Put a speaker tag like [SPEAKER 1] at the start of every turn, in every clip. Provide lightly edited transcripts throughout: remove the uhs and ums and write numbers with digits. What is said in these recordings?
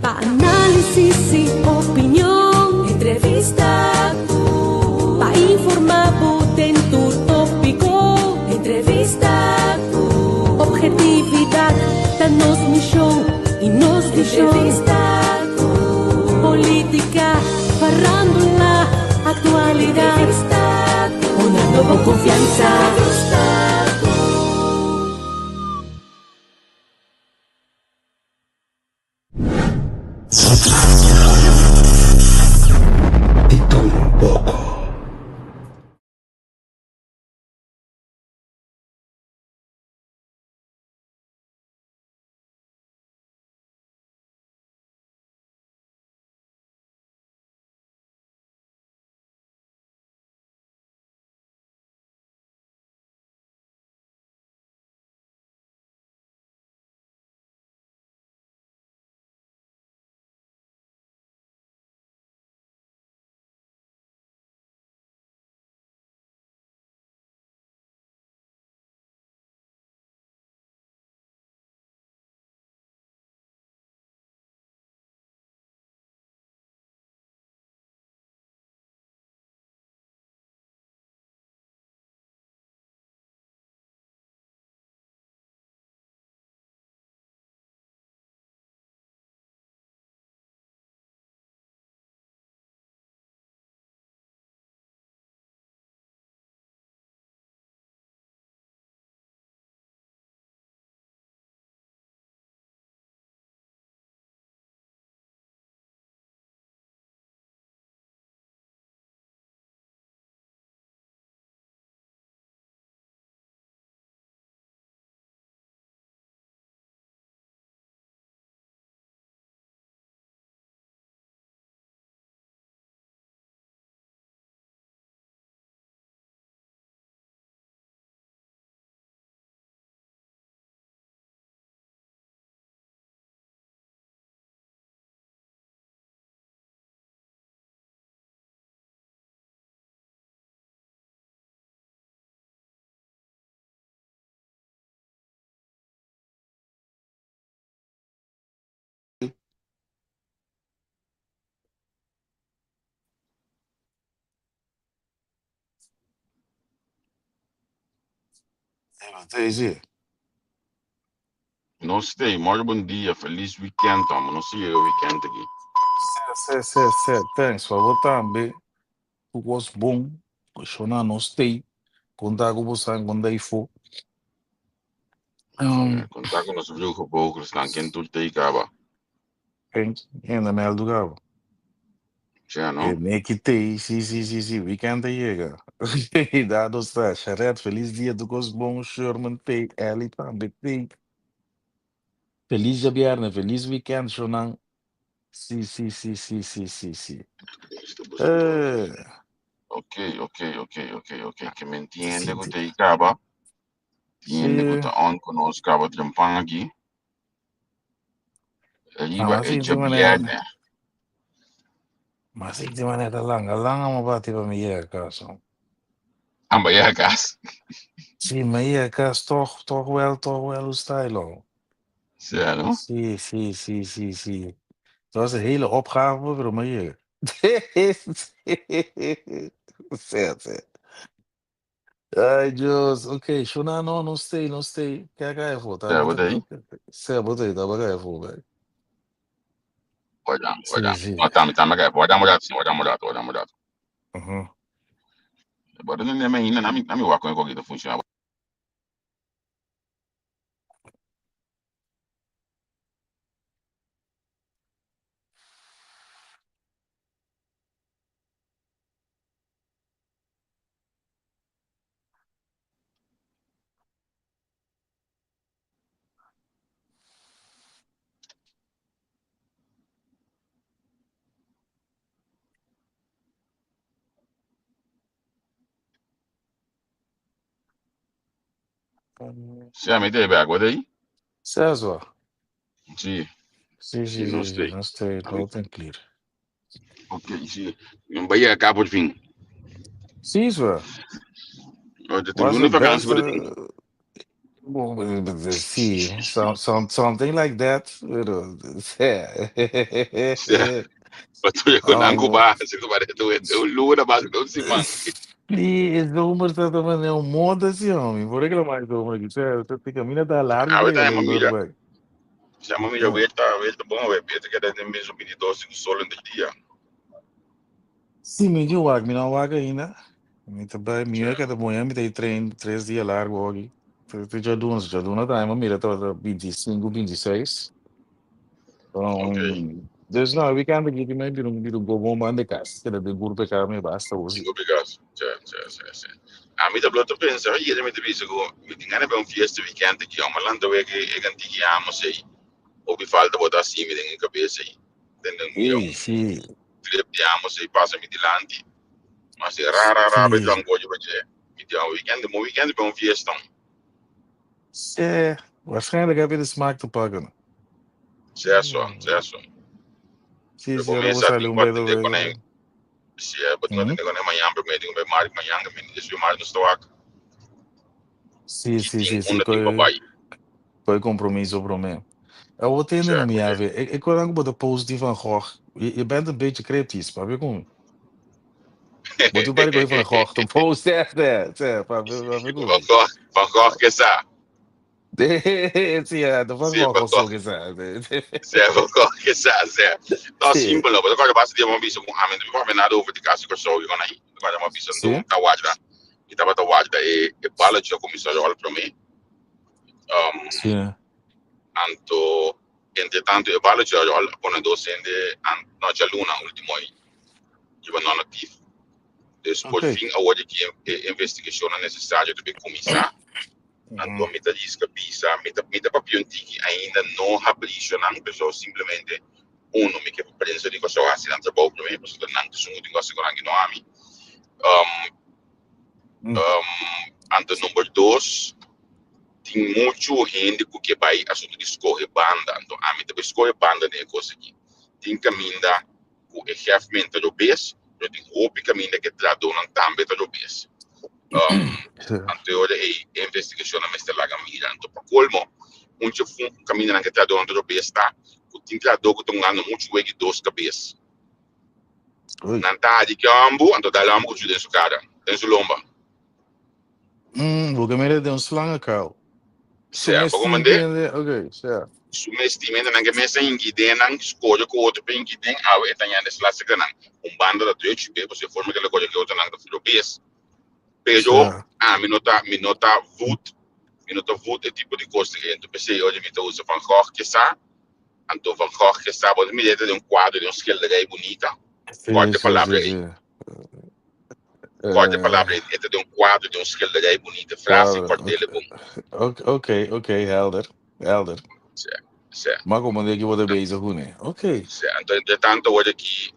[SPEAKER 1] Pa análisis i opinion. Entrevista ku. Pa informá bo den tur tópiko. Entrevista ku. Objetividat ta nos mishon i nos vishon. Entrevista ku. Polítika, farándula, aktualidat. Entrevista ku. Honrando bo konfiansa. Entrevista ku.
[SPEAKER 2] Di tur un poko.
[SPEAKER 3] Daisy.
[SPEAKER 4] Nos stay, morgen bon dia, feliz weekend, amo. Nos yega weekend aki.
[SPEAKER 3] Si, si, si. Thanks. Pa bo tambe. Tur kos bon. Shona nos stay. Konta ku bo san konta ifo.
[SPEAKER 4] Konta ku nos vlugevogels nan ken tur tei kaba.
[SPEAKER 3] Ken hende meldu kaba.
[SPEAKER 4] Sha no?
[SPEAKER 3] E neki tei, si, si, si, si, weekend a yega. Dado sta, Sharet, feliz dia, tur kos bon, Sherman tei, Ellie tambe tei. Feliz djabièrnè, feliz weekend, shonan. Si, si, si, si, si, si, si. Eh.
[SPEAKER 4] Ok. Ke men tin hende ku tei kaba. Tin hende ku ta on ku nos kaba trempan aki. Riba e djabièrnè.
[SPEAKER 3] Mas sinti manera ta langa langa mo bati pa mi yega kas.
[SPEAKER 4] Amba yega kas.
[SPEAKER 3] Si, mi a yega kas toch, toch wel, toch wel un style.
[SPEAKER 4] Sea, no?
[SPEAKER 3] Si, si, si, si, si. Het was een hele opgave, pero mi a yega. Sea, sea. Ay, Dios. Ok, Shona, no, no stay, no stay. Kijk aí, fo. Tá,
[SPEAKER 4] Sea, bota aí.
[SPEAKER 3] Sea, bota aí, tá baka fo, vai.
[SPEAKER 4] Guarda,
[SPEAKER 3] Si,
[SPEAKER 4] guarda.
[SPEAKER 3] si.
[SPEAKER 4] No, tami, tami, kaya. Guarda un rato, guarda un rato, guarda un rato. But no, no, no, nami, nami wak kon ko funciona. Sí, mi te bek, wat aí?
[SPEAKER 3] César.
[SPEAKER 4] Sí.
[SPEAKER 3] Sí, sí,
[SPEAKER 4] Sí, no
[SPEAKER 3] sí, sí,
[SPEAKER 4] stay.
[SPEAKER 3] no stay, loud and clear.
[SPEAKER 4] Ok, sí. Un bai acá por fin.
[SPEAKER 3] Sí, sir.
[SPEAKER 4] Oh, de
[SPEAKER 3] Was
[SPEAKER 4] luna
[SPEAKER 3] de
[SPEAKER 4] vakantie
[SPEAKER 3] beste.
[SPEAKER 4] voor de ding.
[SPEAKER 3] Sí, something like that, pero
[SPEAKER 4] Sí, pa ku nan ku base, ku parece un luna, base un siman.
[SPEAKER 3] Sí, e zomer ta ta un moda sí, homem. Por reclamar zomer aqui. Você camina tá largo
[SPEAKER 4] Ah,
[SPEAKER 3] para
[SPEAKER 4] tá,
[SPEAKER 3] ele,
[SPEAKER 4] mira.
[SPEAKER 3] vai.
[SPEAKER 4] Se mira, weer ta bon, we beter que dat mesmo 22 ku sol in de dia.
[SPEAKER 3] Sí, mi tin wak, mi no wak ainda. Mi tambe, mi é cada manhã mi tem treino 3 dia largo aqui. Te já duna time, mira, tá 25, 26. Dus nou, weekend aqui também bira um bom bom de casa. Que de grupo que me basta hoje.
[SPEAKER 4] Obrigado. Sí. Ah, mi ta blot pensa, ieri mi te bisa ku mi tin gana un fiesta weekend aki, ma lanta we que e ganti amo sei. O mi falta botar assim mi den cabeça aí. Den mira un clip di amo sei passa mi dilanti. Ma se ra ra ra be lang gojo be. Mi di weekend, mo weekend bij un fiesta.
[SPEAKER 3] Ja, waarschijnlijk heb je de smaak te pakken.
[SPEAKER 4] Zesso, zesso.
[SPEAKER 3] Sí,
[SPEAKER 4] Começa
[SPEAKER 3] ahora sale
[SPEAKER 4] a
[SPEAKER 3] un
[SPEAKER 4] tin
[SPEAKER 3] beto.
[SPEAKER 4] de con Sí, but no tengo mañana, pero me digo, maar mañana, me dice, maar no estou aqui.
[SPEAKER 3] Sí,
[SPEAKER 4] Unda tin papai.
[SPEAKER 3] Koi compromisso para mim. Eu vou ter no minha vida. Ik wil ook de post die Van Gogh. Je bent een beetje cryptisch, maar ik kom. Moet u bij de Van Gogh de post echt, hè?
[SPEAKER 4] Van Gogh, Van Gogh que sa.
[SPEAKER 3] Sí, ja, de Van Gogh
[SPEAKER 4] Van
[SPEAKER 3] was zo
[SPEAKER 4] Gogh.
[SPEAKER 3] gezegd.
[SPEAKER 4] Sí, Van Gogh que sa, sí. No, simpel, no, pero agora basta de uma visa com a mente, não nada over de casa que eu sou, eu não agora uma visa do tawadra. E tava tawadra e bala de comissão olha para mim. Anto entretanto e bala de olha pone docente no luna último aí. Eu não ativo. Dus por fin awor cu e investigacion necesario ta cuminsa. Anto mi ta diska bisa, mi ta papia un tiki ainda no habri nan persoa simplemente uno mi ke prensa di cosa hasi nan trabou pa mi, pasobra nan ta sun di cosa ku no ami. Anto number 2, tin mucho hende ku ke bai asunto di scohe banda. Anto ami ta scohe banda den cos aki. Tin caminda ku e gegeven ta robes, pero tin hopi caminda cu trahadornan tambe ta robes. Anto ora e investigacion a mester laga mira. Anto pa colmo, mucho caminda nan cu trahadornan ta robes ta, ku tin trahador ku ta gana mucho wegi dos cabes. Nan ta di cambo, anto dal ambu ku den su cara, den su lomba.
[SPEAKER 3] Porque mira de un slangenkuil.
[SPEAKER 4] Certo, como
[SPEAKER 3] Oké, ja.
[SPEAKER 4] Su mestimento nan ke mesa ingi den nan scoge ku otro pe ingi den awe e tanya des laatste nan un banda da Dutch be você forma que le coge que otro nan da bes. Pero ah, mi no ta voet e tipo di cos cu anto pensei hoje mi ta usa Van Gogh que sa. Anto Van Gogh que sa, bo mi de un cuadro di un schilderij bunita. Korte palabra aí. Korte palabra, e di un cuadro di un schilderij bunita. Frase, korte bom.
[SPEAKER 3] Oké, helder. Helder.
[SPEAKER 4] Si.
[SPEAKER 3] Maar como de que vou bezig doen, hè? Oké.
[SPEAKER 4] Si. Anto, entretanto, awor aki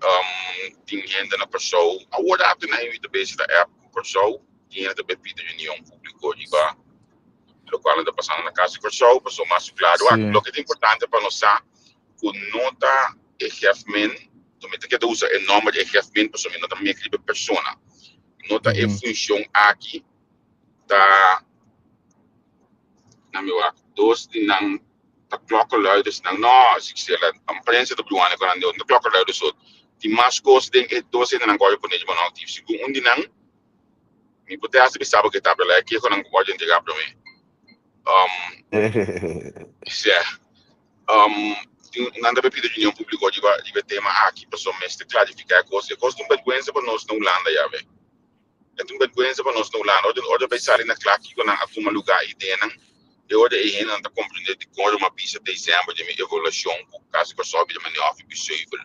[SPEAKER 4] tin hende na Corsou. Awor atu na ta bezig da app Corsou. Tin hende tambe pidi reunion publico riba loke ta pasando na Cas di Corsou, paso mas claro. Loke ta importante pa nos sa, cu no ta e gegeven, mi ta usa e nomber di gegeven, paso mi no ta mi persona. No ta e funcion aki ta na mi wak dos di nan ta klokkenluiders nan no si sela een prensa ta bedoel aan de klokkenluiders so die mas cos den e dos en nan gooi pone no actief segun un di nan mi pote hasta bisaba que tabla que con nan gooi entregar para mim sí nan ta pidi reunion publico di tema aki paso mester clarifica cos e cos un vergüenza pa nos na Hulanda ya ve e un vergüenza pa nos na Hulanda ora ora bay sali na kla cu nan a tuma lugar y den e ora e hende ta comprende di con uma bisa december di mi evaluacion cu Cas di Corsou di meneer of bezuivel.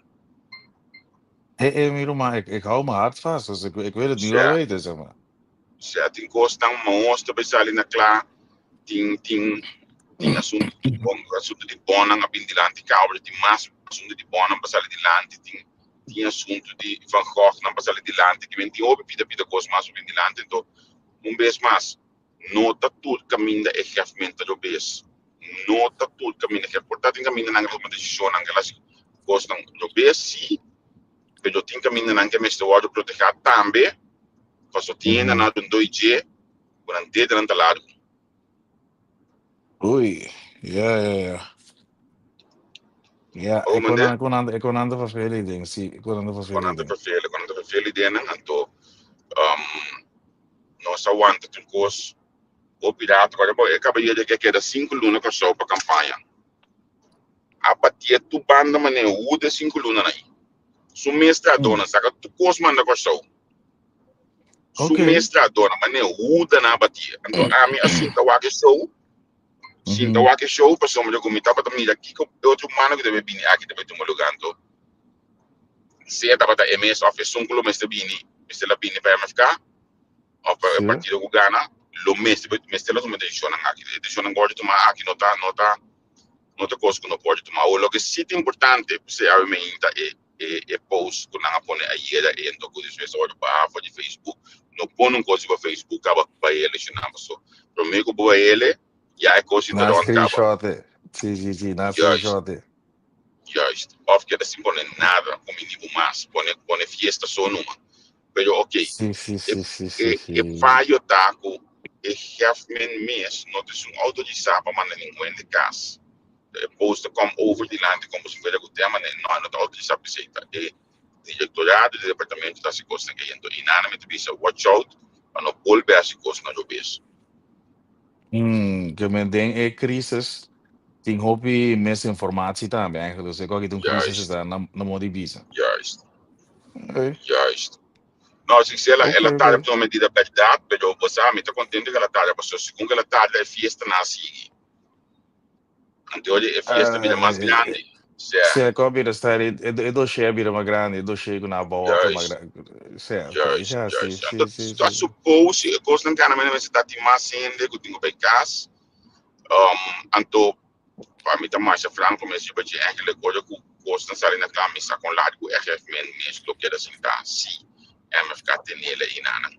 [SPEAKER 3] Hé, hey, hey, maar ik hou mijn hart vast, dus ik wil het nu al weten, zeg maar.
[SPEAKER 4] Ja, tin cos tan mostra bay sali na kla, tin asunto di bon, asunto di bonan a bin dilanti caba, tin mas asunto di bonan pa sali dilanti, tin asunto di Van Gogh nan pa sali dilanti, cu tin hopi pida pida cos mas bin dilanti. Anto, un bes mas, no ta tur caminda e gegeven robes. No ta tur caminda que por tin caminda nan tuma decision nan las cos nan robes si, pero tin caminda nan cu mester wordo protege tambe, paso tin na un 2G, cu nan dedo nan ta largo.
[SPEAKER 3] Ui, ja, ja, ja. Ja,
[SPEAKER 4] Oh,
[SPEAKER 3] e
[SPEAKER 4] mande?
[SPEAKER 3] konan, konan, e konan ta vervelen ding, si, e konan ta
[SPEAKER 4] Kon
[SPEAKER 3] vervelen
[SPEAKER 4] nan ta
[SPEAKER 3] ding.
[SPEAKER 4] vervelen, kon nan ta vervelen den nan, anto um, nos a wanta tur kos hopi rato, kòrda bo e kabayero ke keda 5 luna Kòrsou pa kampaña. A batié tur banda manera huda e 5 lunanan ei. Su mes trahadónan saka tur kos manda Kòrsou. Su mes trahadónan manera huda nan a batié. Anto ami a sinta wak e show, sinta wak e show pasobra ku mi tabata mira kiko e otro mano ku ta bai bini aki ta bai tuma lugá. Anto sea tabata e mes òf esun ku lo mester bini, mester la bini pa MFK òf pa e partido ku gana, lo mester mester la tuma desishonnan aki. E desishonnan ku wòrdu tumá aki no ta no ta no ta kos ku no por tuma. Awor loke si ta importante p'esei awe mainta e e e post ku nan a pone ayera e ento ku despues a wòrdu baha for di Facebook. No pone un kos riba Facebook kaba ku bai elekshonnan paso promé ku bo bai ele ya e kos si ta
[SPEAKER 3] Na
[SPEAKER 4] rònt kaba.
[SPEAKER 3] screenshot e. Si, si, si, na
[SPEAKER 4] Juist,
[SPEAKER 3] screenshot e.
[SPEAKER 4] juist. Òf keda sin pone nada ku mi ni bo mas. Pone pone fiesta so numa. Pero ok,
[SPEAKER 3] Si, si,
[SPEAKER 4] e
[SPEAKER 3] si, si,
[SPEAKER 4] e
[SPEAKER 3] si,
[SPEAKER 4] e
[SPEAKER 3] si.
[SPEAKER 4] fayo ta ku e hefmen mes no ta esun outorisá pa manda ningun hende kas. E post ta kom over dilanti komo si fuera ku tema ne no no ta outorisá p'esei ta e direktorado di departamento ta hasi kosnan ei. Anto inana mi ta bisa watch out pa no bolbe hasi kosnan robes.
[SPEAKER 3] Ke men den e crisis tin hopi misinformatie tambe eigenlijk. Dus e ku aki ta un crisis ta na na modo di bisa.
[SPEAKER 4] Juist.
[SPEAKER 3] Okay.
[SPEAKER 4] Juist. No, si si el a el a tarda pa tuma medida bèrdat, pero bo sa mi ta kontento ku el a tarda pasobra segun ku el a tarda e fiesta nan a sigui. Anto e fiesta bira mas grandi. Sea.
[SPEAKER 3] Sea, ku a bira sta e e dossier a bira mas grandi, e dossier ku nan a bou a mas grandi. Sea, okay. Ja, si,
[SPEAKER 4] Juist.
[SPEAKER 3] si,
[SPEAKER 4] Anto
[SPEAKER 3] si,
[SPEAKER 4] ta
[SPEAKER 3] si.
[SPEAKER 4] suppose e kosnan kana mene mester ta tin mas hende ku tin ku bai kas. Anto Pa mi ta masha franco mes riba dje eigenlijk ora cu cosnan sali na cla mi sa con largo RF men mes lo keda sinta si MFK tenele einanan.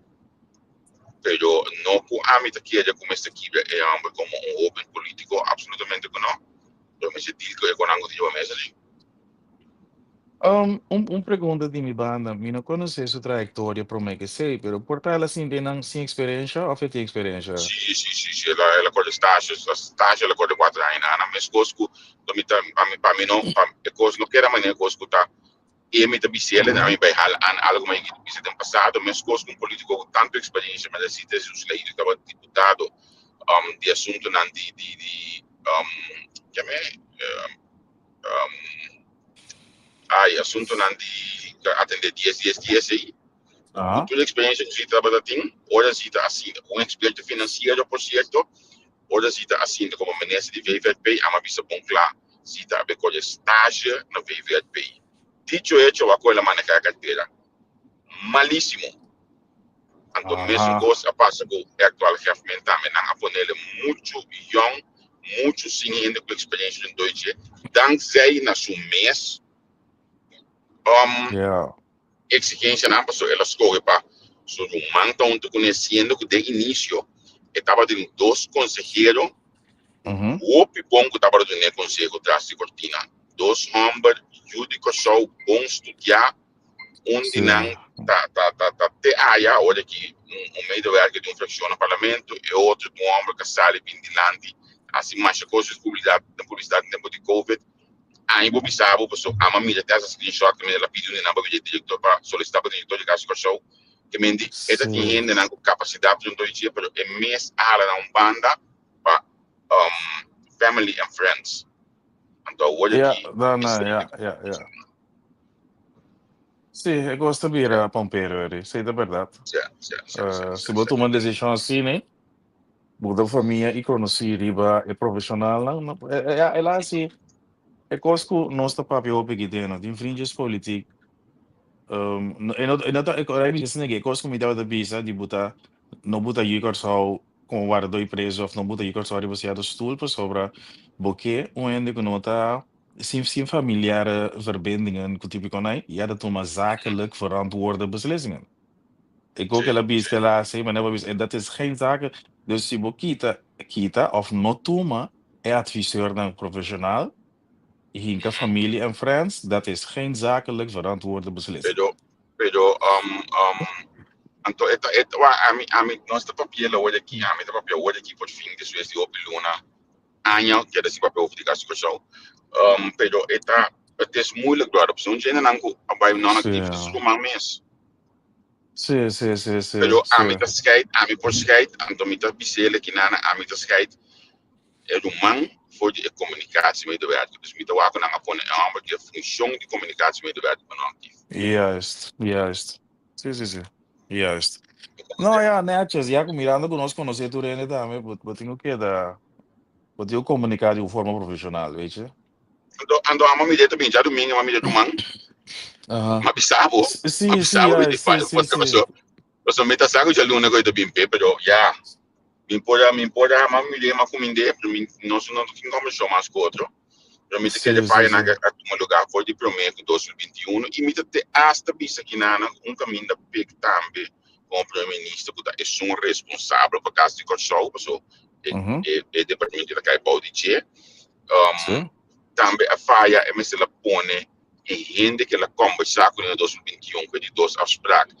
[SPEAKER 4] Pero no cu ami ta kere cu mester kibra e homber como un hoben politico, absolutamente cu no. Pero mester deal cu e conan cu tin riba mesa di.
[SPEAKER 3] Un pregunta di mi banda, mi no conoce su trayectoria prome ke esey, pero por ta el a sinti nan sin experiencia of e tin experiencia?
[SPEAKER 4] Si, si, si, si, el a, el a kore stage, stage el a kore 4 aña na nan meskos ku mi ta, pa mi, pa mi no, pa e kos no keda manera kos ku ta e mi ta bis'el en ami bai hala an algo mi a bisa den pasado, meskos ku un politiko ku tantu experiencia manera Zita Jesus Leito tabata diputado di asuntunan di, di, di, keme, Ai asuntunan di ta atendé dies dies dies ei. Ku tur eksperensia ku Zita tabata tin, ora Zita a sinta, un eksperto finansiero por sierto, ora Zita a sinta komo minister di VVRP, ama bisa bon kla, Zita a be kore stage na VVRP. Dicho hecho, wak ku el a manehá e kartera. Malísimo. Anto mesun kos a pasa ku e aktual hefmen tambe. Nan a ponele muchu yòn, muchu sin hende ku eksperensia den Deutsche, dankzij na su mes eksigensianan, pasobra el a skohe pa su ruman ta huntu kuné, siendo ku den inisio e tabatin dos konsehero hopi bon ku tabata dun'é konseho tras di kortina. Dos hòmber yu di Kòrsou, bon studiá. Un di nan ta ta ta ta te aya ora ki un un medewerker di un fraccion na parlamento, e otro ta un homber ka sali bin dilanti hasi masha cos den publicidad den publicidad den tempo di covid. Aña bo bisa bo paso ama mira te hasta screenshot ke mende la pidi un di nan pa bira director pa solicita pa director di Cas di Kòrsou ke mende e ta tin hendenan ku capacidad pa junto dje pero e mes a hala nan un banda pa family and friends. Anto awor
[SPEAKER 3] Ja,
[SPEAKER 4] aki
[SPEAKER 3] no, no,
[SPEAKER 4] esei
[SPEAKER 3] ja, ja, ja. Sí, e kos ta bira pampero eri, sí ta bèrdat. Si bo tuma un desishon asina, bo ta famia i konosí riba e profeshonalnan, no, ya el a hasi e kos ku nos ta papia hopi aki den, no tin vriendjes politiek. E no e no ta ora mi bisa asina e kos ku mi tabata bisa di bo ta no bo ta yu Kòrsou komo wardadó i prezu òf no bo ta yu Kòrsou riba sierto stul pasobra bo ke un hende ku no ta Sin sin familiare verbindingen ku tipo kon ai, ya ta tuma zakelijk verantwoorde beslissingen. Ik ook el a bisa el a hasi, maar bo bisa dat is geen zaken. Dus si bo kita kita of no tuma e adviseurnan profesional i hinka familie en friends, dat is geen zakelijk verantwoorde beslissing.
[SPEAKER 4] Pero pero anto e ta e ta ami ami nos ta papia awor aki, ami ta papia awor aki por fin despues di hopi luna. Aña keda sin papia over di Kas di Kòrsou. Pero e ta, het is moeilijk brother, pasobra un djende nan ku a bai non actief ta su ruman mes.
[SPEAKER 3] Sí, sí, sí, sí,
[SPEAKER 4] Pero ami
[SPEAKER 3] sí.
[SPEAKER 4] ta scheid, ami por scheid, anto mi ta bis'el aki nana, ami ta scheid e ruman for di e communicatiemedewerker. Dus mi ta wak ku nan a pone e hòmber di e funshon di communicatiemedewerker pa non actief.
[SPEAKER 3] Juist, juist. Sí, sí, sí. Juist. No, ja, netjes. Ja, mirando ku nos konosé tur hende tambe, bo, bo tin ku keda, bo tin ku komuniká di un forma profeshonal, weet je.
[SPEAKER 4] Anto, anto amo mi ta bin djadumingu, amo mi ruman.
[SPEAKER 3] Aha.
[SPEAKER 4] Ma bisa bo, ma
[SPEAKER 3] Sí, sí,
[SPEAKER 4] bisa bo mi
[SPEAKER 3] juist, sí, sí, sí.
[SPEAKER 4] paso, paso mi ta sa ku djaluna ku e ta bin pe, pero ya, mi por a, mi por a, ma mi ma kumind'é, pero mi nos no tin kombersashon mas ku otro. Pero mi ta kere
[SPEAKER 3] Sí, sí,
[SPEAKER 4] fayanan
[SPEAKER 3] sí.
[SPEAKER 4] a tuma lugá for di promé ku 2021 i mi ta te asta bisa kinanan un kaminda pek tambe komo Prome Minister ku ta esun responsabel pa Kas di Kòrsou, paso e,
[SPEAKER 3] Mhm.
[SPEAKER 4] e, e departamento ta kai bou di dje.
[SPEAKER 3] Sí.
[SPEAKER 4] Tambe a faya e mester la pone e hende ku el a kombersá kuné na 2021 ku e di dos afspraak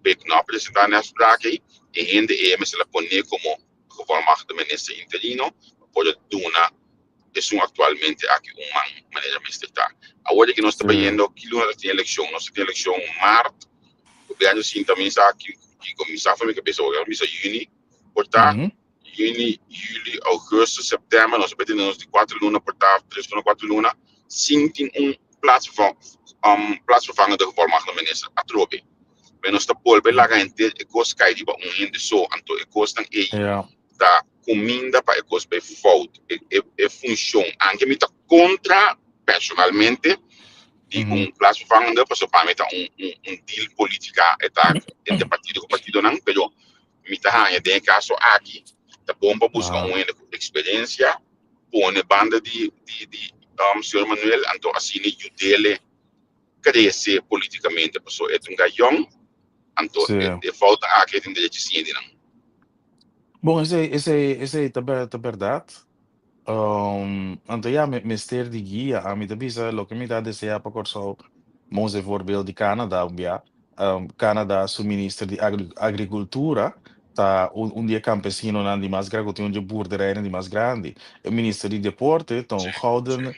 [SPEAKER 4] pek no a presentá na e afspraak ei, e hende ei e mester la pone komo gevolmachtigde minister interino pa por a duna esun aktualmente aki un man manera mester ta. Awor di ki nos ta bayendo, ki luna ta tin elekshon? Nos ta tin elekshon mart, gobièrnu sinta mi sa ki kiko mi sa for mi kabesa awor, mi sa yüni por ta, yüni, yüli, ougùstùs, sèptèmber, nos ta bay tene nos di kuater luna por ta, tres luna, kuater luna, sin tin un plaatsvervangende gevolmachtigde minister atrobe. Pero nos ta bolbe laga henter e kos kai riba un hende so, anto e kosnan ei ta kuminda pa e kos bai fout. E, e, e funshon, anke mi ta kontra personalmente di un plaatsvervangende, pasobra pa mi ta un, un, un deal politica, e ta entre partido ku partidonan, pero mi ta haña den e kaso aki ta bon pa buska un hende ku eksperensia, pone banda di, di, di señor Manuel, anto asina yud'ele krese politikamente, pasobra e ta un gayon, anto e, e foutnan aki e tin derecho siña di nan.
[SPEAKER 3] Bon, esei, esei, esei ta, ta berdad. Anto ya, me, mester di guia. Ami ta bisa loke mi ta desea pa Kòrsou, mos e voorbeeld di Canada un bia. Canada su minister di agricultura ta un, un di e campesinonan di mas grandi, ku tin un di e boerderijnan di mas grandi. E minister di deporte ta un gouden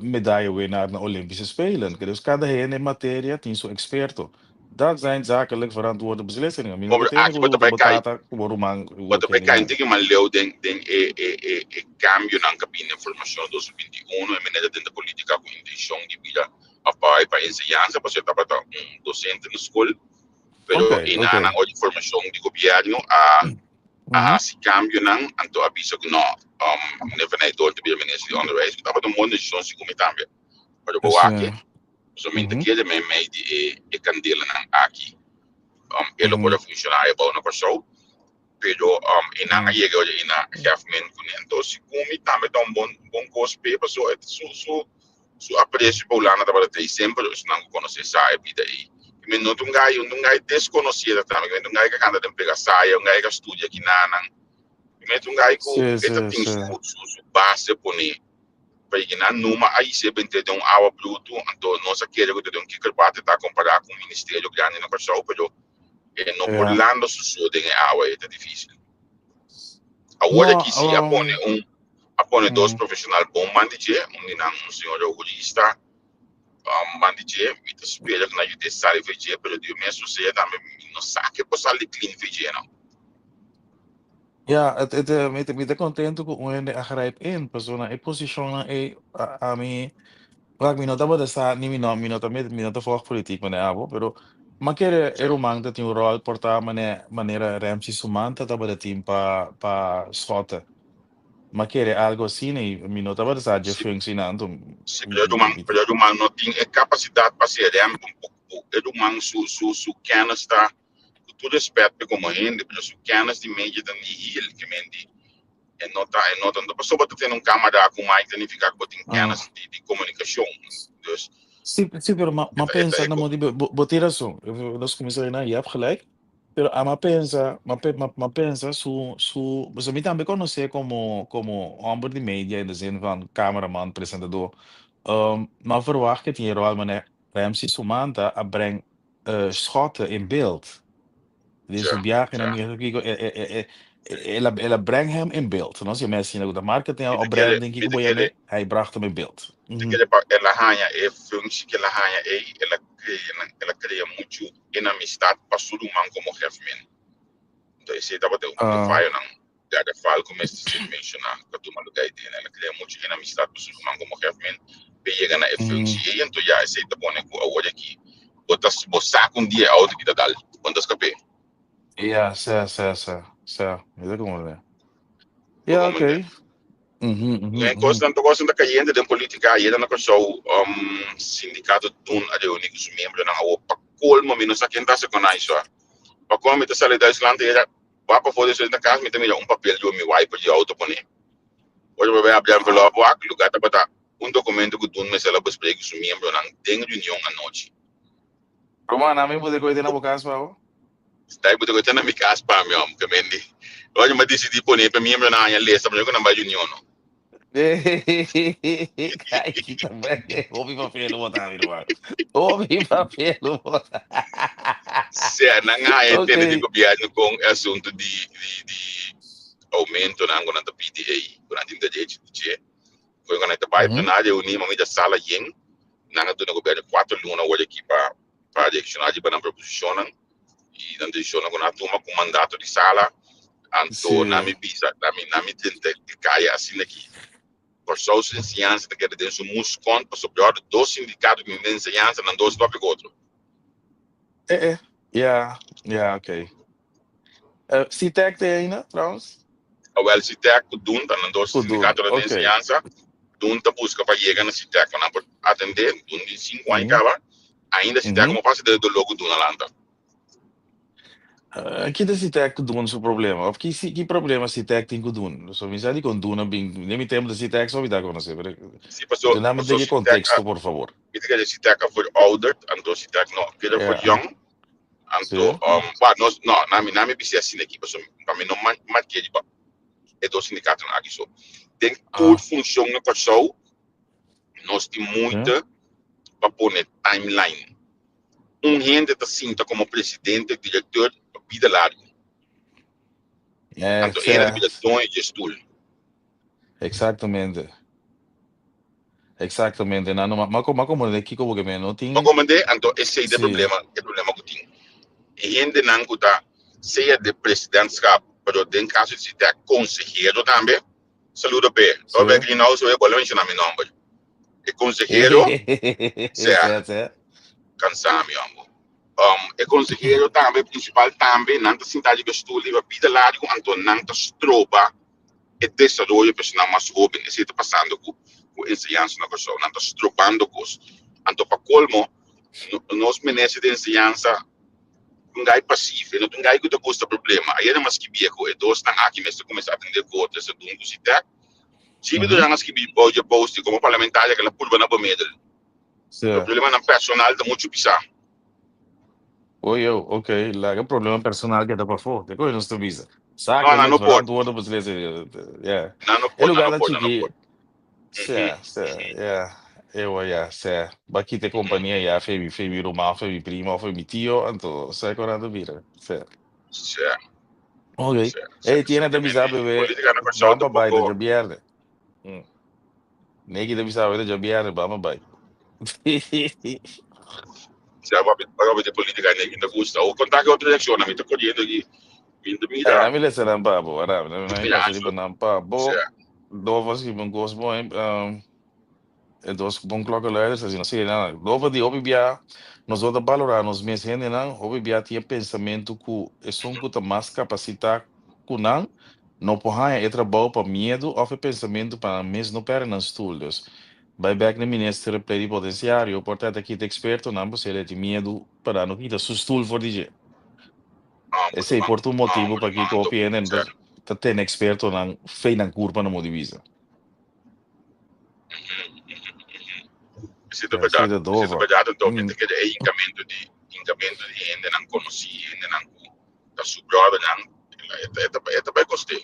[SPEAKER 3] medaya winnaar na Olympische Spelen. Dus kada hende en materia tin su experto. Dat zijn zakelijk verantwoorde beslissingen. Mi no ta
[SPEAKER 4] Pobre,
[SPEAKER 3] tende
[SPEAKER 4] aki
[SPEAKER 3] ku
[SPEAKER 4] bo ta
[SPEAKER 3] bo
[SPEAKER 4] bai kai,
[SPEAKER 3] tata ku bo ruman
[SPEAKER 4] bo ta bai
[SPEAKER 3] kende
[SPEAKER 4] kai
[SPEAKER 3] nan.
[SPEAKER 4] tiki mas leu den den e e e e kambionan ku a bini den formashon 2021, e manera den ta politika ku intenshon di bira òf bai pa enseñansa, pasobra e tabata un dosente na skol, pero
[SPEAKER 3] Oké,
[SPEAKER 4] e
[SPEAKER 3] oké.
[SPEAKER 4] nan ora di formashon di gobièrnu a a hasi kambionan, anto a bisa ku no, meneer Van Eyck ta bira minister di onderwijs, ku tabata un bon desishon segun mi tambe, pero bo wak
[SPEAKER 3] Sí.
[SPEAKER 4] So mi ta kere meimei di e e kandelanan aki e lo por a funshoná e bou na Kòrsou, pero e nan a yega ora i na gef men kuné. Anto segun mi tambe ta un bon bon kos p'e pasobra e su su su apresio pa Hulanda tabata tei semper, esnan ku konosé sa e bida ei. Mi no ta un gai un gai deskonosí e ta tambe, mi ta un gai ku a kanta den Pegasaya, un gai ku a studia kinanan, mi ta un gai ku e ta tin su su su base poné. Pasobra nan numa a hise bent'é den un awa brutu, anto nos a kere ku ta den un kikkerbad, e ta kompará ku un ministerio grandi na Kòrsou, pero e no por landa su so den e awa, e ta difísil. Awor aki si a pone un a pone dos profeshonal bon banda di dje, un di nan un señora hurista banda di dje, mi ta spera ku nan yud'é sali for dje, pero Dios mes sosea tambe mi no sa ke por sali clean for dje no.
[SPEAKER 3] Ja, het, het, mi, ta, mi ta contento cu un hende a grijp in, pasobra na e posicionnan ei, a, ami, wak, mi no tabata sa, ni mi no, mi no ta met, mi no ta volg politiek manera abo, pero m'a kere e ruman ta tin un rol por ta mane, manera Remcy Sumanta tabata tin pa, pa Schotte. M'a kere algo asina y mi no tabata sa dje
[SPEAKER 4] Si,
[SPEAKER 3] functie nan, anto
[SPEAKER 4] si,
[SPEAKER 3] mi,
[SPEAKER 4] pero e
[SPEAKER 3] mi,
[SPEAKER 4] ruman,
[SPEAKER 3] mi,
[SPEAKER 4] pero e ruman no tin e capacidad pa ser Rem, e ruman su, su, su kennis ta Ku tur respet p'e komo hende, pero su kennis di media ta nihil, ke men di e no ta e no ta. No pasobra bo ta tene un kamara ku mic ta nifiká ku bo tin kennis di di komunikashon. Dus
[SPEAKER 3] Sí, sí, pero ma,
[SPEAKER 4] e
[SPEAKER 3] ma
[SPEAKER 4] ta e ta
[SPEAKER 3] pensa,
[SPEAKER 4] e
[SPEAKER 3] na
[SPEAKER 4] ko.
[SPEAKER 3] mo di bo, bo tin rason. Nos kuminsá einan, je hebt gelijk. Pero a ma pensa, ma pe, ma, ma pensa su, su, pasobra mi tambe konosé komo, komo hòmber di media in de zin van cameraman, presentador. Ma verwacht ku e tin e ròl manera Ramsey Sumanta a breng Schotte in beeld. Den su biahe na Mexico, e, e, e, e, El a breng hem in beeld. No, si mi asina ku ta marketing
[SPEAKER 4] Mi
[SPEAKER 3] o
[SPEAKER 4] ta kere,
[SPEAKER 3] branding
[SPEAKER 4] mi
[SPEAKER 3] kiko
[SPEAKER 4] ta
[SPEAKER 3] bo
[SPEAKER 4] kere,
[SPEAKER 3] yam'é, hij bracht hem in beeld.
[SPEAKER 4] mi ta kere pa el a haña e functie ku el a haña ei, el a krea muchu enemistad pa su ruman komo Hefmin. Anto esei tabata un di e fayonan Derde fal ku mester ser menshoná ku a tuma lugá ei den. El a krea muchu enemistad pa su ruman komo Hefmin p'e yega na e functie ei. Anto ya esei ta pone ku awor aki bo ta bo sa ku un dia e outo ki ta dal, bo no ta skap'é.
[SPEAKER 3] Ja, sa, sa, sa, sa. Mi ta komprendé.
[SPEAKER 4] Bo
[SPEAKER 3] Ja,
[SPEAKER 4] komprendé?
[SPEAKER 3] oké. Mhm, mhm,
[SPEAKER 4] Den
[SPEAKER 3] mhm.
[SPEAKER 4] kosnan ta kosnan ta kayente den politika ayera na Kòrsou sindikato dun a reuní ku su miembronan awor pa kolmo mi no sa ken ta hasi kon aiso pa kolmo mi ta sali Duitsland ayera wak pafó di na kas mi ta mira un papel riba mi wiper di outo pone ora mi bai abri envelop wak luga tabata un dokumento ku dun mester a besprek ku su miembronan den reunion anochi.
[SPEAKER 3] Ruman, ami bo ta kohe te na bo kas pa bo?
[SPEAKER 4] Sta bo ta kohe te na mi kas pa mi hom, ke mendi. Ora mi a disidí pone pa miembronan haña lesa promé ku nan bai reunion no.
[SPEAKER 3] Kai, kita hopi papel lo bota mi ruman. Hopi papel lo bota.
[SPEAKER 4] Sea nan haña e tende di gobièrnu kon e asuntu di di di oumentonan ku nan ta pidi ei, ku nan tin derecho di dje. Ku nan ta bai plenario reuní, mami ta sala yen, nan a duna gobièrnu kuater luna awor aki pa pa reakshoná riba nan proposishonnan i nan desishonnan ku nan a tuma ku mandato di sala. Anto nan mi bisa, nan mi nan mi drenta e kaya asina ki Kòrsou su enseñansa ta keda den su muskònt pasobra ora dos sindikato ku den enseñansa nan dos papia ku otro.
[SPEAKER 3] Eh eh, ya, ya, oké. Sitek te ainda, trouwens?
[SPEAKER 4] Awel Sitek ku Dun ta nan dos
[SPEAKER 3] Ku Dun,
[SPEAKER 4] sindikatonan den
[SPEAKER 3] oké.
[SPEAKER 4] enseñansa. Dun ta buska pa yega na Sitek pa nan por atendé. Dun di sinku aña kaba, ainda Sitek no pasa den e doló ku Dun a lanta.
[SPEAKER 3] Ki ta Sitek ku Dun su problema? Of ki ki problema Sitek tin ku Dun? So mi sa dikon Dun a bin, den mi tempu ta Sitek so mi ta konosé, pero
[SPEAKER 4] Si paso
[SPEAKER 3] duna mi
[SPEAKER 4] paso
[SPEAKER 3] den e
[SPEAKER 4] Sitek a
[SPEAKER 3] konteksto por favor.
[SPEAKER 4] mi ta kere Sitek a verouderd, anto Sitek no keda verjong. Anto, ba, nos, no, na mi, na mi bisa asina aki, pasobra pa mi no mark'é riba e dos sindikatonan aki so. Den tur funshon na Kòrsou, nos tin moeite pa pone timeline. Un hende ta sinta komo presidente, direkteur pa bida largu. Anto e hende ta bira doño dje stul.
[SPEAKER 3] Exactamente. Exactamente. Nan no ma ma ma comprende kiko bo ke men no tin.
[SPEAKER 4] Ma comprende? Anto esei ta e problema, e problema ku tin. E hendenan ku ta sea de presidentschap, pero den kaso di si ta konsehero tambe, saludo p'e. Ora bo e greenhouse bo a menshoná mi nòmber. E konsehero sea kansa mi hombo. E konsehero tambe prinsipal tambe nan ta sinta riba e stul riba bida largu anto nan ta stroba e desaroyo personal mas hoben. Esei ta pasando ku ku enseñansa na Kòrsou. Nan ta strobando kos. Anto pa kolmo, nos minister di enseñansa un gai pasief, e no ta un gai ku ta gusta problema. Ayera mi a skibia ku e dosnan aki mester kuminsá atendé ku otro, esta Dun ku Sitek. Sibi Duran a skibi bou dje post di komo parlamentaria ku el a purba na bemedel. Pero problemanan personal ta muchu pisá.
[SPEAKER 3] Oye, ok, laga problema personal keda pafó. Te koe nos ta bisa.
[SPEAKER 4] No, nan
[SPEAKER 3] Zakelijk
[SPEAKER 4] no por.
[SPEAKER 3] verantwoorde beslissing. Yeah.
[SPEAKER 4] Nan no
[SPEAKER 3] E
[SPEAKER 4] por, nan
[SPEAKER 3] lugar
[SPEAKER 4] no
[SPEAKER 3] ta
[SPEAKER 4] por, nan no
[SPEAKER 3] chiki.
[SPEAKER 4] por.
[SPEAKER 3] Sea, sea, yeah. Ewa, ya, sea. Ba kita e kompania ya fe mi, fe mi ruman, fe mi primo, fe mi tio, anto sea kon nan ta bira. Sea.
[SPEAKER 4] Sea,
[SPEAKER 3] Ok.
[SPEAKER 4] sea, sea,
[SPEAKER 3] Ey,
[SPEAKER 4] sea.
[SPEAKER 3] tiene ta
[SPEAKER 4] Ke
[SPEAKER 3] bisa
[SPEAKER 4] men di
[SPEAKER 3] bebé,
[SPEAKER 4] polítika na Kòrsou
[SPEAKER 3] ban
[SPEAKER 4] ta
[SPEAKER 3] pa bai ta
[SPEAKER 4] poko.
[SPEAKER 3] djabièrnè. Neki ta bisa ta djabièrnè, ban pa bai.
[SPEAKER 4] Sea papi, papi de política neki ta gusta. O conta que otro reacciona, mi ta corriendo aquí. Mi ta
[SPEAKER 3] Eh,
[SPEAKER 4] mira,
[SPEAKER 3] na mi lesa nan pa bo, ara, na mi
[SPEAKER 4] mira
[SPEAKER 3] pasa riba
[SPEAKER 4] Angelo.
[SPEAKER 3] nan pa bo.
[SPEAKER 4] Sea,
[SPEAKER 3] Dova si bon kos bon, e dos bon klokkenluiders asina, si nan, dova di hopi bia, nos no ta balorá nos mes hendenan, hopi bia tin e pensamentu ku esun ku ta mas kapasitá ku nan no por haña e trabou pa miedu òf e pensamentu pa nan mes no pèrdè nan stul. Dus, bai bèk na minister plenipotenciario por ta ta kita ekspertonan pasobra e tin miedu pa nan no kita su stul for di dje. Esei por ta un motibu pakiko hopi hende no ta tene ekspertonan fe nan kurpa na modo di bisa.
[SPEAKER 4] Esei ta
[SPEAKER 3] Esei
[SPEAKER 4] bèrdat.
[SPEAKER 3] ta
[SPEAKER 4] Esei ta
[SPEAKER 3] dova.
[SPEAKER 4] bèrdat. Anto mi ta kere e hinkamentu di hinkamentu di hendenan konosí, hendenan ku ta su bròdernan, e ta e ta bai kost'é.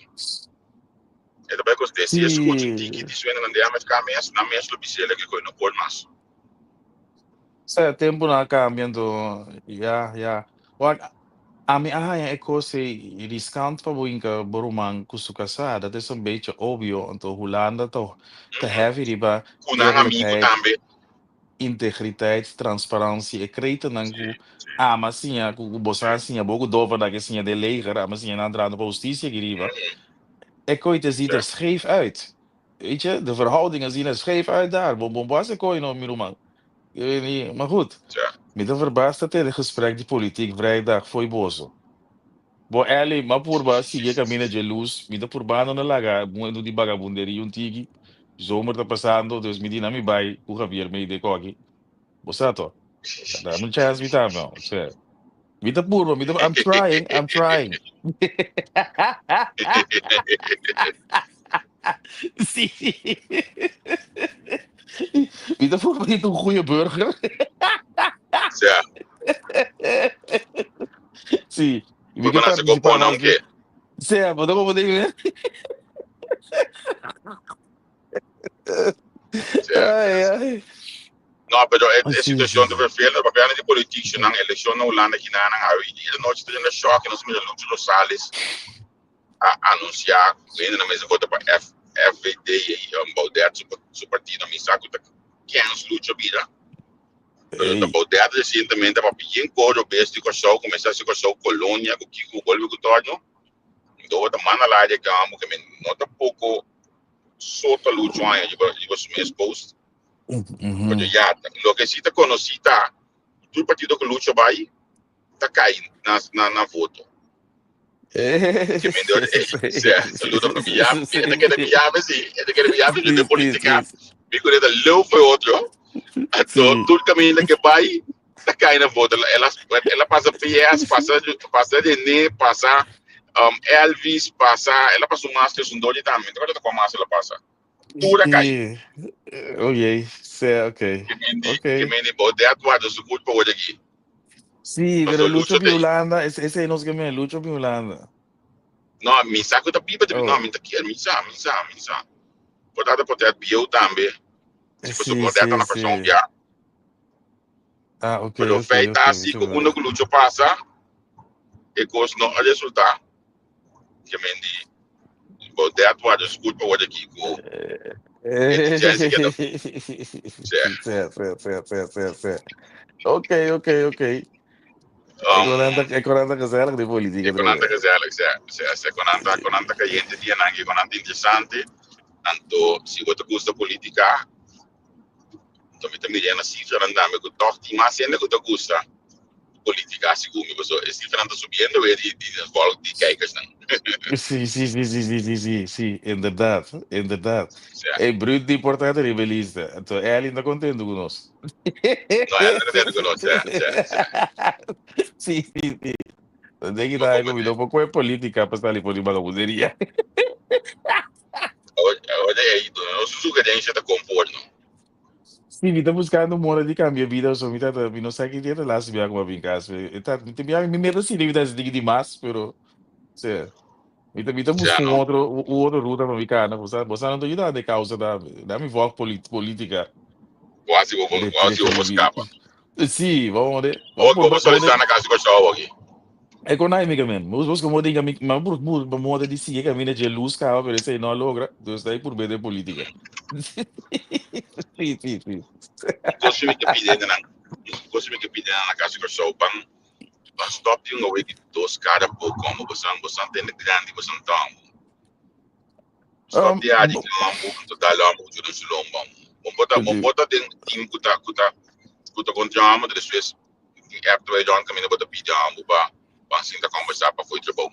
[SPEAKER 4] E ta bai kost'é. Si e skucha un tiki di su hendenan di MFK mes, nan mes lo bis'é leke ku e no por mas.
[SPEAKER 3] Sea, tempunan a kambia anto ya, ya. Wak, Ami a haña e kos ei riskant pa bo hinka bo ruman ku su kasá. Dat is een beetje obvio. Anto Hulanda ta ta heavy riba
[SPEAKER 4] Ku nan amigu
[SPEAKER 3] eerlijkheid,
[SPEAKER 4] tambe.
[SPEAKER 3] integriteit, transparansia. E kretennan ku
[SPEAKER 4] Sí, sí,
[SPEAKER 3] ama siña, ku ku bo
[SPEAKER 4] sí.
[SPEAKER 3] sa siña, bo ku dover nan ke siña den leger, ama siña nan entrando pa hustisia aki riba. E koe te ziet er scheef uit. Weet je, de verhoudingen zien er scheef uit daar. Bo bo bo hasi koe no, mi ruman. Ik weet niet, maar goed.
[SPEAKER 4] Ja.
[SPEAKER 3] Mi ta verbaasd dat e gesprek di politiek vrijdag fo'i boso. Bo Elly, m'a purba sigui e camina dje luz, mi ta purbando na laga mundo di bagabunderia un tiki. Zomer ta pasando, dus mi di na mi bai cu Javier mee den koki. Bo sa to? Dame un chance mi tambe, no. Osea, mi ta purba, mi ta, I'm trying, I'm trying. Sí. Mi ta purba di ta un goeie burger.
[SPEAKER 4] Sea,
[SPEAKER 3] Sí. Y mi
[SPEAKER 4] purba
[SPEAKER 3] ke
[SPEAKER 4] na se
[SPEAKER 3] participá
[SPEAKER 4] kopon
[SPEAKER 3] mas de...
[SPEAKER 4] aunke.
[SPEAKER 3] Sea, bo ta como ding,
[SPEAKER 4] Sea,
[SPEAKER 3] Ai,
[SPEAKER 4] sea.
[SPEAKER 3] ai.
[SPEAKER 4] No, pero e, e
[SPEAKER 3] Sí, sí,
[SPEAKER 4] situacion ta
[SPEAKER 3] sí.
[SPEAKER 4] vervelend. Papiando di politiek, nan eleccion na Hulanda kinanan awe i e nochi ta na shock, nos mira Lucho Rosales a anuncia ku hende nan mester vota pa F, FVD i Baudet su, su partido. Mi sa ku ta kens Lucho bira. Pero ta
[SPEAKER 3] Ey.
[SPEAKER 4] Baudet recientemente a papia yen koro bes di Kòrsou, kuminsá hasi Kòrsou kolonia ku kiko golpe ku torno. Ndo ta manda la de kampo ke men no ta poko sota Lucho aña riba riba su mes post. Pero ya, loke si ta konosí ta tur partido ku Lucho bai ta kai na na na voto. Ke men dor eh, saludo pa mi yape, e ta kere mi yape si, e ta kere mi yape de politica. Mi kure ta leu for otro. Anto tur kaminda ke bai ta kai na voto. El a el a pasa PS, pasa pasa Rene, pasa Elvis, pasa el a pasa un mas un dori tambe. No ta kua mas el a pasa. Tur a kai.
[SPEAKER 3] Sí. Oh jee, sea, oké.
[SPEAKER 4] Ke men di
[SPEAKER 3] Oké.
[SPEAKER 4] ke men di Baudet warda su kurpa ora aki.
[SPEAKER 3] Sí,
[SPEAKER 4] Paso
[SPEAKER 3] pero Lucho
[SPEAKER 4] Lucho
[SPEAKER 3] bin
[SPEAKER 4] te
[SPEAKER 3] Hulanda, esei nos ke men, Lucho bin Hulanda.
[SPEAKER 4] No, mi sa ku ta biba ta no,
[SPEAKER 3] Oh.
[SPEAKER 4] mi ta kier, mi sa, mi sa, mi sa. Por ta potret bieu tambe. Si paso
[SPEAKER 3] Sí,
[SPEAKER 4] Baudet ta
[SPEAKER 3] sí,
[SPEAKER 4] na persoon
[SPEAKER 3] sí.
[SPEAKER 4] bia.
[SPEAKER 3] Ah, oké,
[SPEAKER 4] Pero
[SPEAKER 3] oké,
[SPEAKER 4] feit
[SPEAKER 3] oké,
[SPEAKER 4] ta
[SPEAKER 3] mi
[SPEAKER 4] si
[SPEAKER 3] ta
[SPEAKER 4] ku unda
[SPEAKER 3] mira.
[SPEAKER 4] ku Lucho pasa, e kos no a resulta. Ke men di Baudet warda su kurpa ora aki ku e tin chance keda.
[SPEAKER 3] Sí, sí, sí, sí, sí, sí. Oké, oké, oké. E konan ta, e konan ta gezellig di politica
[SPEAKER 4] E konan ta
[SPEAKER 3] trobe.
[SPEAKER 4] gezellig, sí, sí, sí. Konan ta, konan ta cayente dianan aki, konan ta interesante. Anto, si bo ta gusta politica, anto mi ta mira na cifranan tambe ku tòg tin mas hende ku ta gusta politica segun mi, pasobra e cifranan ta subiendo weer di, di, di kijkersnan.
[SPEAKER 3] Sí, sí, sí, sí, sí, sí, sí, sí, inderdaad, inderdaad.
[SPEAKER 4] Sí.
[SPEAKER 3] Ey, bruut di portada riba e lista. Anto Ellie no ta contento cu nos.
[SPEAKER 4] No, Ellie no ta contento cu nos, sí, sí, sí.
[SPEAKER 3] Sí, sí, sí. Dan denk ik
[SPEAKER 4] No
[SPEAKER 3] dat ik
[SPEAKER 4] comprende.
[SPEAKER 3] no por coge politica pa sali for di bagamunderia.
[SPEAKER 4] Awor, awor ey, duna nos un sugerencia ta conforme.
[SPEAKER 3] Sí, mi ta buscando un moda di cambia bida, so mi tata, mi no sa ki dia ta laatste bia cu mi a bin cas. E ta, mi ta bia, mi meta si mi ta haci di mas, pero, sea, mi ta, mi ta
[SPEAKER 4] Sea,
[SPEAKER 3] busca un
[SPEAKER 4] no?
[SPEAKER 3] otro, un otro ruta pa mi cana, bo sa, bo sa no ta yuda de causa tambe. Da mi volg politica.
[SPEAKER 4] Bo haci bo, bo haci
[SPEAKER 3] Drecha
[SPEAKER 4] bo
[SPEAKER 3] mi vida.
[SPEAKER 4] scapa.
[SPEAKER 3] Sí, vamos a ver.
[SPEAKER 4] Bo,
[SPEAKER 3] Vamos
[SPEAKER 4] bo
[SPEAKER 3] por,
[SPEAKER 4] solicitar na casa di Kòrsou aki.
[SPEAKER 3] E kon ai, amiga men. Bos bos como diga mi ma bur bur ba moda di sigue camina dje luz caba pero esei no a logra. Dus ta por de politica. Sí, sí, sí.
[SPEAKER 4] Kos mi ke pide nan. Kos mi ke pide nan na casa di Kòrsou ban ban stop di un away di dos cara po como bosan bosan tende grandi bosan tambo. Stop di adi ki lambo ku ta dal lambo ku juda su lomba. Bon bota bon bota den team ku ta ku ta ku ta kontra amo despues Tin app ta bai John kaminda bo ta pidi ambu pa ban sinta kombersá pa fo'i trabou.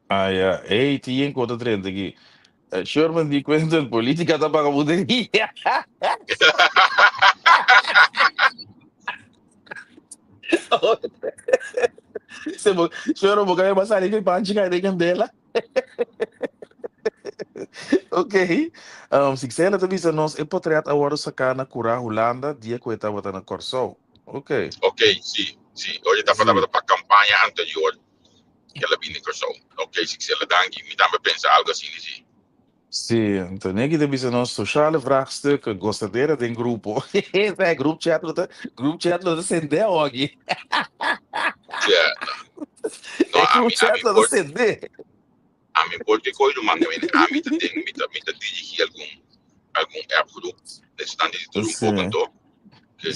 [SPEAKER 3] Ah ya, ey tin yen kota drenta aki. Sherman di Quentin, politica ta bagamunderia. Se bo, Sherman bo ka ba sali ku e panchi kai den kandela. Ok. Sixela ta bisa nos e potret a wòrdu saká na Kurá, Hulanda, dia ku e tabata na Kòrsou. Ok.
[SPEAKER 4] Ok, si, si. Oye ta
[SPEAKER 3] Si.
[SPEAKER 4] tabata pa kampaña anterior ku el a bini Kòrsou. Ok, Sixela, danki. Mi tambe pensa algu asina, si.
[SPEAKER 3] Si, anto Nicky ta bisa nos sociale vraagstukken, gozadera den grupo. Esa e group chat lo ta, group chat lo ta sende awo aki.
[SPEAKER 4] Si, No,
[SPEAKER 3] E
[SPEAKER 4] ami,
[SPEAKER 3] chat
[SPEAKER 4] ami
[SPEAKER 3] ta
[SPEAKER 4] por,
[SPEAKER 3] sende.
[SPEAKER 4] ami por ke koi ruman, I mean, ami ta den, mi ta dirigí algun, algun app groep, esnan di tur un poko anto, ke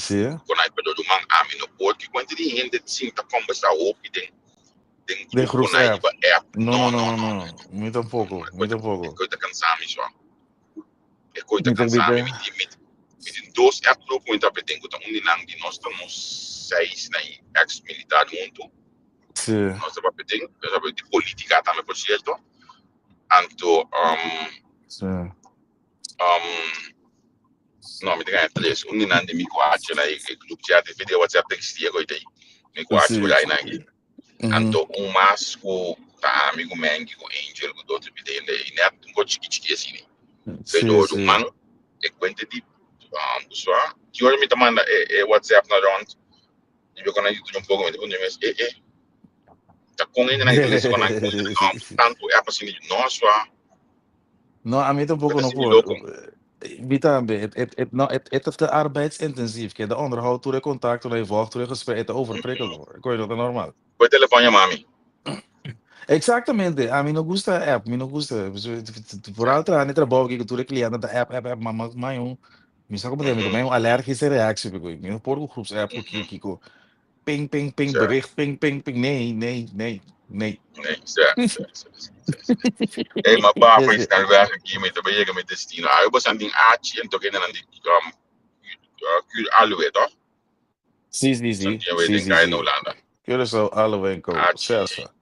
[SPEAKER 4] kon ai pero ruman, ami no por ke kuenta di hende sinta kombersá hopi den, den
[SPEAKER 3] Den
[SPEAKER 4] grupo kon ai
[SPEAKER 3] groepsapp.
[SPEAKER 4] riba app.
[SPEAKER 3] No,
[SPEAKER 4] No,
[SPEAKER 3] no, no,
[SPEAKER 4] no,
[SPEAKER 3] no,
[SPEAKER 4] no,
[SPEAKER 3] no. Mi tampoco,
[SPEAKER 4] e
[SPEAKER 3] mi
[SPEAKER 4] koi ta, e
[SPEAKER 3] tampoco.
[SPEAKER 4] koi ta kansa mi so. E koi ta
[SPEAKER 3] Mi ta, mi
[SPEAKER 4] kansa
[SPEAKER 3] ta.
[SPEAKER 4] mi, mi tin, mi, mi tin dos app groep ku mi ta den ku ta un di nan di nos ta nos seis na ex militar huntu. Nos ta papia den, nos ta papia di politica tambe por cierto. Anto, no, mi ta gana tres. Un di nan di mi ku Archie na e group chat, e video WhatsApp ta existia ku ei. Mi ku Archie por ahí nan. Anto un mas ku ta ami ku Mengi ku Angel ku Dottie Bidende i net un ko chiki chiki asina. Pero ruman e kuenta di busua ki ora mi ta manda e e WhatsApp na rond i mi kona yuda un poko mi ta puntra mi mes e e ta kon hende nan ta lesa kon nan tantu app asina no sua.
[SPEAKER 3] No, ami tampoco
[SPEAKER 4] Ta
[SPEAKER 3] no
[SPEAKER 4] hasi mi
[SPEAKER 3] por.
[SPEAKER 4] loko.
[SPEAKER 3] Mi tambe. Het, het, het, no, het, het te arbeidsintensief. Keda onderhoud tur e contacto, e volgt tur e gesprek, het ta overprikkel hoor. Koe no ta normal.
[SPEAKER 4] Koe telefon yama mi.
[SPEAKER 3] Exactamente. Ami no gusta app, mi no gusta. Vooral traha den trabou aki ku tur e cliente ta app, app, app, ma ma ma un mi sa como te mi un alergische reactie pe koe. Mi no por ku groepsapp ku kiko kiko. Ping, ping, ping, bericht, ping, ping, ping. Nee, nee, nee, nee.
[SPEAKER 4] Nee, sa, sa, sa, sa, sa. Hey, ma pa, pa snel weg aki, mi ta bay yega mi destino. Ayo bosan tin achi en toke nan di Cur Aloe, toch?
[SPEAKER 3] Sí, sí, sí.
[SPEAKER 4] Santiago
[SPEAKER 3] Sí,
[SPEAKER 4] den
[SPEAKER 3] sí,
[SPEAKER 4] Kaya
[SPEAKER 3] sí.
[SPEAKER 4] na Hulanda.
[SPEAKER 3] Curaçao Aloe en Co.
[SPEAKER 4] Achi,
[SPEAKER 3] Sesa.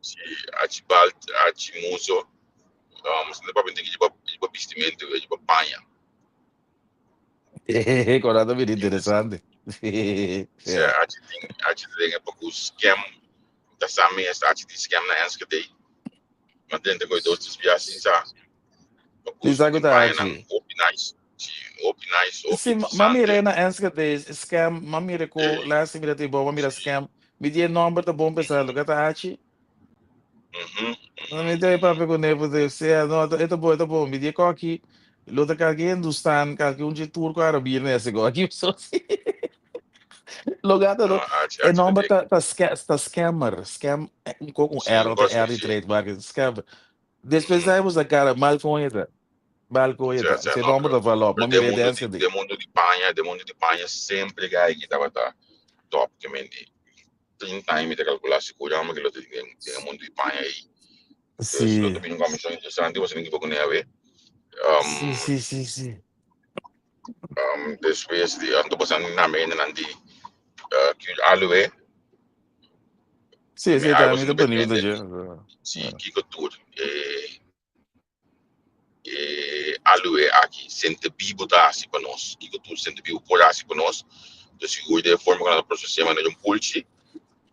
[SPEAKER 4] si, achi balt, achi muso. Um, papia tin ki jiba bistimento, jiba paña.
[SPEAKER 3] Kora ta bira interesante.
[SPEAKER 4] Si achi tin achi ta den e poku scam ta sa mes achi tin scam na Enschede. Ma den ta koi dos tres bia sin sa. Poku
[SPEAKER 3] Sin sa ku
[SPEAKER 4] tin
[SPEAKER 3] ta
[SPEAKER 4] pañanan
[SPEAKER 3] achi.
[SPEAKER 4] hopi nice. Si hopi nice, hopi
[SPEAKER 3] Si ma
[SPEAKER 4] interesante.
[SPEAKER 3] mira na Enschede scam, ma mira ku last mira tin bon, ma mira scam. Mi di e nomber ta bon pensá loke ta achi. No mi ta papia ku ne porque sea no e ta bon e ta bon mi di e koki lo ta kalke hindustan kalke un dje turko arabir na ese koki so si lo gata no e nomber ta ta ta scammer scam un koko un R ota R di trademark scammer despues sai bo sa kara mal kon e ta mal kon e ta se nomber ta val op ma mira e dense
[SPEAKER 4] di mundo di paña de mundo di paña sempre gai ki tabata top ke men di 30 aña mi ta calcula sigur amo ke lo ta den den e mundo di paña ei. Dus lo ta bini un conversacion interesante boso tin ki por cune awe.
[SPEAKER 3] Sí, sí, sí, sí.
[SPEAKER 4] Despues di anto boso nan name hendenan di Cure Aloe.
[SPEAKER 3] Sí, sí,
[SPEAKER 4] Mi
[SPEAKER 3] ta, mi
[SPEAKER 4] boso
[SPEAKER 3] ta
[SPEAKER 4] ta
[SPEAKER 3] benido
[SPEAKER 4] depende
[SPEAKER 3] je.
[SPEAKER 4] si kiko tur e e aloe aki sente bibo ta hasi pa nos kiko tur sente bibo por hasi pa nos dus sigur den e forma ku nan ta proses'é manera un pulchi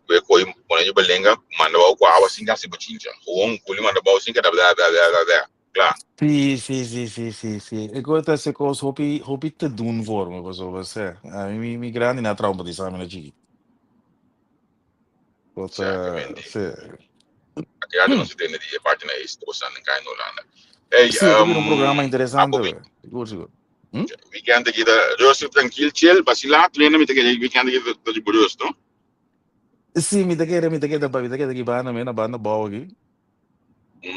[SPEAKER 4] ku e koi pone riba lenga manda bou ku awa sin hasi bochincha gewoon kuli manda bou sin keda blè blè blè blè blè kla.
[SPEAKER 3] Sí, sí, sí, sí, sí, sí. E kos ta se kos hopi, hopi te doen voor me, pasobra sè. Ami mi, mi grandi na traumatisa mi na chiki. Bo ta,
[SPEAKER 4] Exactamente.
[SPEAKER 3] sí.
[SPEAKER 4] Aki nos tende di e parti na is bosan den kai Holanda. Hey,
[SPEAKER 3] Sí, ta bira un programa interesante,
[SPEAKER 4] abo
[SPEAKER 3] we. Sigur, sigur. Hm?
[SPEAKER 4] weekend aki ta rustig, tranquil, chill, vacila, trainen mi ta kere weekend aki ta di rust, no?
[SPEAKER 3] Sí, mi ta kere, mi ta keda, mi ta keda aki banda mi, na banda bou aki.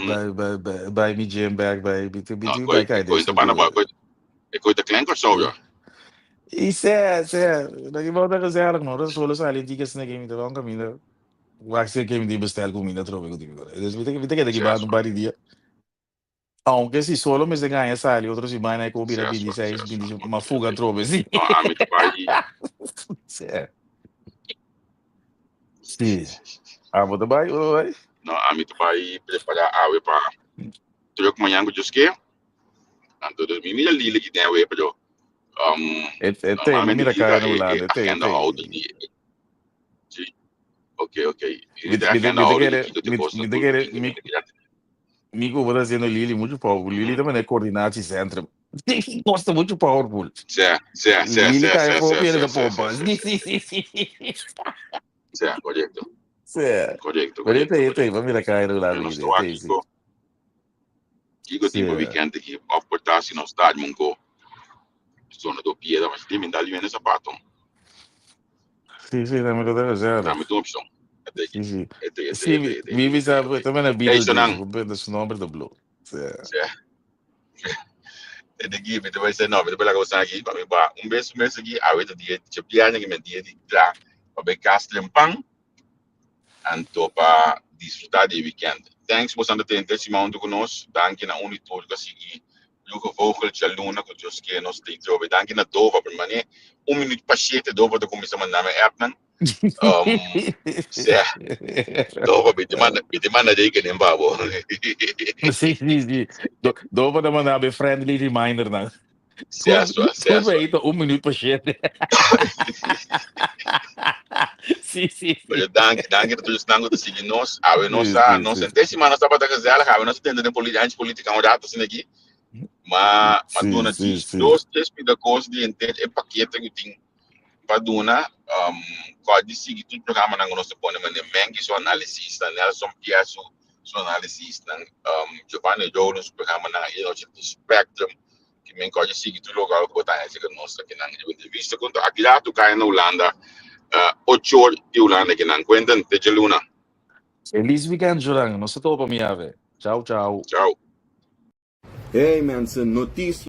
[SPEAKER 3] Bai, bai, bai, bai mi gym bag, bai, mi ta, mi
[SPEAKER 4] No,
[SPEAKER 3] ta
[SPEAKER 4] koi,
[SPEAKER 3] bai kai den
[SPEAKER 4] koi ta banda bou,
[SPEAKER 3] structura.
[SPEAKER 4] koi, e koi ta klein Kòrsou, ja.
[SPEAKER 3] I sè, sè, da ki bou ta gezellig, no? Ta solo sali di ke snake mi ta bai un kaminda. Wak si ke mi tin bestel kuminda atrobe ku tin. Dus mi ta mi ta keda ki banda un par di dia. Aunke si solo mester gaña sali otro simana e ku bira 26, 25, ma fuga atrobe si.
[SPEAKER 4] No, ami ta bai.
[SPEAKER 3] Sè. Si. Abo ta bai, bo ta bai?
[SPEAKER 4] No, ami ta bai prepara awe pa truck mañan ku Dios ke. Anto dus mi mira lili ki den awe pero
[SPEAKER 3] E e te, mi
[SPEAKER 4] normalmente
[SPEAKER 3] mira
[SPEAKER 4] di
[SPEAKER 3] kara
[SPEAKER 4] ta
[SPEAKER 3] na
[SPEAKER 4] e e
[SPEAKER 3] Hulanda, e te, e
[SPEAKER 4] agenda
[SPEAKER 3] te.
[SPEAKER 4] houder di Si. Ok, ok.
[SPEAKER 3] Mi
[SPEAKER 4] Di
[SPEAKER 3] mi
[SPEAKER 4] agenda
[SPEAKER 3] mi ta
[SPEAKER 4] houder di
[SPEAKER 3] kere,
[SPEAKER 4] kiko te
[SPEAKER 3] mi
[SPEAKER 4] kosta
[SPEAKER 3] mi ta
[SPEAKER 4] tur
[SPEAKER 3] kere,
[SPEAKER 4] kiko
[SPEAKER 3] mi
[SPEAKER 4] mi ta kere.
[SPEAKER 3] mi ku bo ta haciendo Lili mucho powerful. Lili ta manera coördinatiecentrum. Kosta mucho powerful.
[SPEAKER 4] Si, si, si,
[SPEAKER 3] Lili
[SPEAKER 4] si,
[SPEAKER 3] cae
[SPEAKER 4] si,
[SPEAKER 3] fo
[SPEAKER 4] si,
[SPEAKER 3] pierde
[SPEAKER 4] si, si,
[SPEAKER 3] pompa.
[SPEAKER 4] si,
[SPEAKER 3] Si,
[SPEAKER 4] si.
[SPEAKER 3] si, si, si.
[SPEAKER 4] Si, korekto.
[SPEAKER 3] Si.
[SPEAKER 4] Korekto,
[SPEAKER 3] Pero
[SPEAKER 4] korekto,
[SPEAKER 3] ete, ete,
[SPEAKER 4] korekto.
[SPEAKER 3] pa mira cae regular
[SPEAKER 4] Pero nos
[SPEAKER 3] Lili,
[SPEAKER 4] ta wak
[SPEAKER 3] ete, si.
[SPEAKER 4] kiko, kiko
[SPEAKER 3] Si.
[SPEAKER 4] tipo weekend aki of por ta si nos ta munko zona do piedra, mas di mi dal yende sapato.
[SPEAKER 3] Si, si, tambe lo ta gezellig.
[SPEAKER 4] Tambe ta un opcion.
[SPEAKER 3] Sí, sí. Sí, mi bisa, también a Beetlejuice, su nombre de Blue. Sí.
[SPEAKER 4] E de gi, mi te bai no, mi te bai laga bosan aki, pa mi ba un bes un bes aki, awe ta dia djabièrnè ki mi dia di tra pa bai kas trempan, anto pa disfrutá di e weekend. Thanks bosan ta tene te siman huntu ku nos, danki na un i tur ku a sigui Lugo Vogel djaluna ku Dios ke nos ta trobe. Danki na Dova, pa manera un minuut pa shete Dova ta kuminsá manda mi appnan. Um, sè, Dova, mi te manda, mi te manda rekening pa bo.
[SPEAKER 3] Sí, sí, sí. Dova ta manda be friendly reminder nan.
[SPEAKER 4] Sè, swa, sè,
[SPEAKER 3] Tur
[SPEAKER 4] swa.
[SPEAKER 3] bij ta un minuut pa shete. Sí, sí, sí.
[SPEAKER 4] Pero danki, danki na tur esnan ku ta sigui nos. Awe nos
[SPEAKER 3] Sí,
[SPEAKER 4] sa,
[SPEAKER 3] sí,
[SPEAKER 4] nos
[SPEAKER 3] sí.
[SPEAKER 4] en siman nos tabata gezellig, awe nos a tende den politi anchi politica un rato asina aki. Ma, ma duna djis dos, tres pida kos di henter e pakete ku tin pa duna. Um, kòrda di sigui tur programanan ku nos ta pone manera Menki su analisisnan, Nelson Pierre su su analisisnan, um, Giovanni Rowland su programanan, e nochi di Spectrum. Ki men kòrda di sigui tur loke ku bo ta haña serka nos akinan riba entrevista ku ta aki rato kai na Hulanda, uh, ocho or di Hulanda akinan. Quentin, te djaluna.
[SPEAKER 3] Feliz weekend, Joran. Nos ta topa mi ave. Ciao, ciao.
[SPEAKER 4] Ciao.
[SPEAKER 2] Hey mensen, noticia.